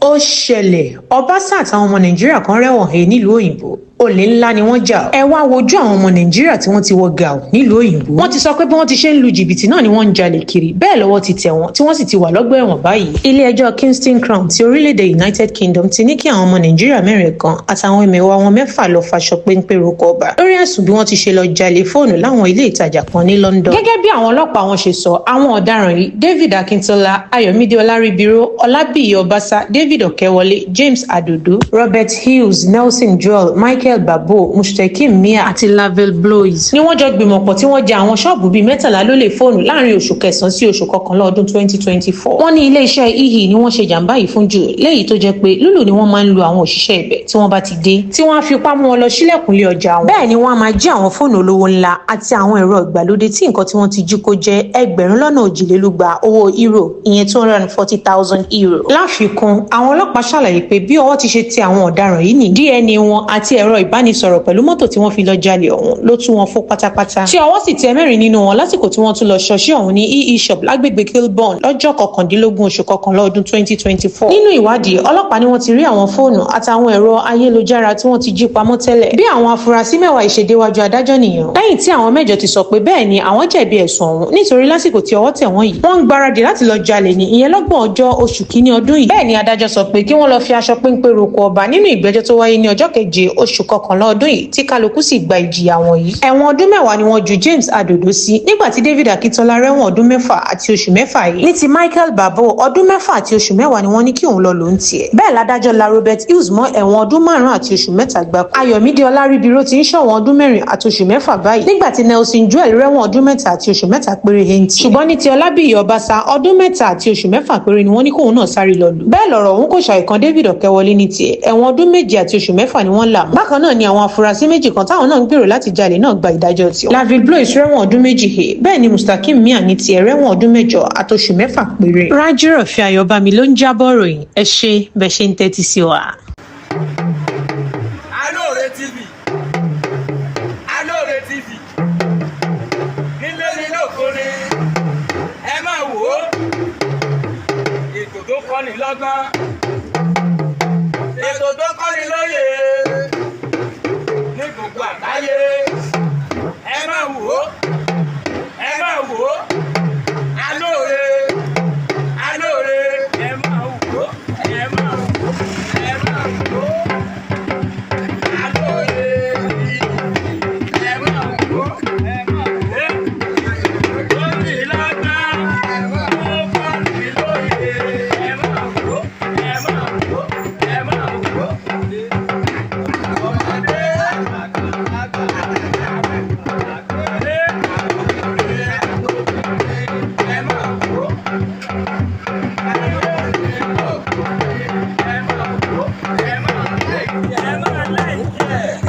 Ó ṣẹlẹ̀, Ọbaṣà àtàwọn ọmọ Nàìjíríà kan rẹ́wọ̀n he nílùú òyìnbó. Olè ńlá ni wọ́n jà. Ẹ wá wojú àwọn ọmọ Nàìjíríà tí wọ́n ti wọ gàù nílùú òyìnbó. Wọ́n ti sọ pé bí wọ́n ti ṣe ń lu jìbìtì náà ni wọ́n ń jalè kiri. Bẹ́ẹ̀ lọ́wọ́ ti tẹ̀ wọ́n, tí wọ́n sì ti wà lọ́gbà ẹ̀wọ̀n báyìí. Ilé-ẹjọ́ Kingston Crown ti orílẹ̀-èdè United Kingdom ti ní kí àwọn ọmọ Nàìjíríà mẹ́rin kan àtàwọn ẹmẹ̀wà wọn mẹ́fà lọ faṣọ péńpé roko ọba lórí ẹ̀sùn bí wọ́n ti ṣe lọ jalè fóònù láwọn ilé ìtajà kan ní London. Gẹ́gẹ́ bí àwọn ọlọ́pàá wọn ṣe sọ, àwọn ọ̀daràn yìí: David Akintola, Ayọ̀mídé Ọláríbiró, Ọlábíyí Ọbaṣà, David Ọ̀kẹ́wọlé, James Adodo, Robert Hughes, Nelson Joel, Michael Babo, Mustekim Mia àti Lavelle Blois ni wọ́n jọ gbìmọ̀pọ̀ tí wọ́n ja àwọn ṣọ́ọ̀bù bíi 13 lólè fóònù láàrin oṣù kẹsàn-án sí oṣù kọkànlá ọdún 2024. Wọ́n ní iléeṣẹ́ EE ni wọ́n ṣe jàǹbá yìí fún jù, léyìí tó jẹ́ pé lúlù ni wọ́n máa ń lu àwọn òṣìṣẹ́ ibẹ̀ tí wọ́n bá ti dé, tí wọ́n á fipá mú wọn lọ sílẹ̀kùnlé ọjà wọn. Bẹ́ẹ̀ ni wọ́n á máa jí àwọn fóònù olówó ńlá àti àwọn ẹ̀rọ ìgbàlódé tí nǹkan tí wọ́n ti jí kó jẹ́ 2,200 owó euro, ìyẹn €240,000. Láfikún, àwọn ọlọ́pàá ṣàlàyé pé bí ọwọ́ ti ṣe tẹ àwọn ọ̀daràn yìí ní DNA wọn àti ẹ̀rọ ìbánisọ̀rọ̀ pẹ̀lú mọ́tò tí wọ́n fi lọ jalè ọ̀hún ló tú wọn fó pátápátá, tí ọwọ́ sì tẹ mẹ́rin nínú wọn lásìkò tí wọ́n tún lọ ṣọṣẹ́ ọ̀hún ní EE Shop lágbègbè Kilburn lọ́jọ́ 19 oṣù kọkànlá ọdún 2024. Nínú ìwádìí ọlọ́pàá ni wọ́n ti rí àwọn fóònù àtàwọn ẹ̀rọ ayélujára tí wọ́n ti jí pamọ́ tẹ́lẹ̀. Bí àwọn afurasí 10 yìí ṣe déwájú adájọ́ nìyẹn, lẹ́yìn tí àwọn mẹ́jọ ti sọ pé bẹ́ẹ̀ ni àwọn jẹ̀bi ẹ̀sùn ọ̀hún, nítorí lásìkò tí ọwọ́ tẹ̀ wọ́n yìí, wọ́n ń gbáradì láti lọ jalè ní, ìyẹn lọ́gbọ̀n ọjọ́ oṣù kínní ọdún yìí. Bẹ́ẹ̀ ni adájọ́ sọ pé kí wọ́n lọ fi aṣọ péńpé roko ọba nínú ìgbẹ́jọ́ tó wáyé ní ọjọ́ keje oṣù kọkànlá ọdún yìí, tí kálukú sì gba ìjìyà wọ̀nyí. Ẹ̀wọ̀n ọdún 10 ni wọ́n ju James Adodo sí, nígbà tí David Akintola rẹ́wọ̀n ọdún 6 àti oṣù 6 yìí. Ní ti Michael Babo, ọdún 6 àti oṣù 10 ni wọ́n ní kí òun lọ lòún tiẹ̀. Bẹ́ẹ̀ ládájọ́ la Robert Hughes mọ́ ẹ̀wọ̀n ọdún 5 àti oṣù 3 gbáko. Ayọ̀mídé Ọláríbiró ti ń ṣọ̀wọ́n ọdún 4 àti oṣù 6 báyìí, nígbà tí Nelson Joel rẹ́wọ̀n ọdún 3 àti oṣù 3 péré hẹ́ntì. Ṣùgbọ́n ní ti Ọlábíyí Ọbaṣà, ọdún 3 àti oṣù 6 péré ni wọ́n ní kóun náà sáré lọ lù. Bẹ́ẹ̀ lọ̀rọ̀ òun kò ṣàìkan David Ọ̀kẹ́wọlé ní tiẹ̀, ẹ̀wọ̀n ọdún 7 àti oṣù 6 ni wọ́n là mọ́. Bákan náà ni àwọn afurasí méjì kan táwọn náà ń gbèrò láti jalè náà gba ìdájọ́ tiwọn. Laville Blois rẹ́wọ̀n ọdún 2 he, bẹ́ẹ̀ ni Mustakim Mia ní tiẹ̀ rẹ́wọ̀n ọdún 8 àtoṣù 6 péré. Rájíròfin Ayọ̀bámi ló ń jábọ̀ ròyìn. Ẹ ṣé bẹ́ẹ̀ ṣe ń tẹ́tí sí wa. Alóore TV, Alóore TV, nílé ní lóko ni ẹ máa wò ó. Ètò tó kọ́ni lọ́gbọ́n, ètò tó kọ́ni lóye ní gbogbo àgbáyé, ẹ máa wò ó, ẹ máa wò ó. Alóore, Alóore, ẹ máa wò ó, ẹ máa wò ó, ẹ máa wò ó. Alóore TV, ẹ máa wò ó, ẹ máa wò ó. Ó ní lọ́gbọ́n, ó kọ́ni lóye, ẹ máa wò ó, ẹ máa wò ó, ẹ máa wò ó. Ọmọdé, àgbà, ẹ máa wò ó. Ẹ máa wò ó, ẹ máa like, ẹ máa like ẹ.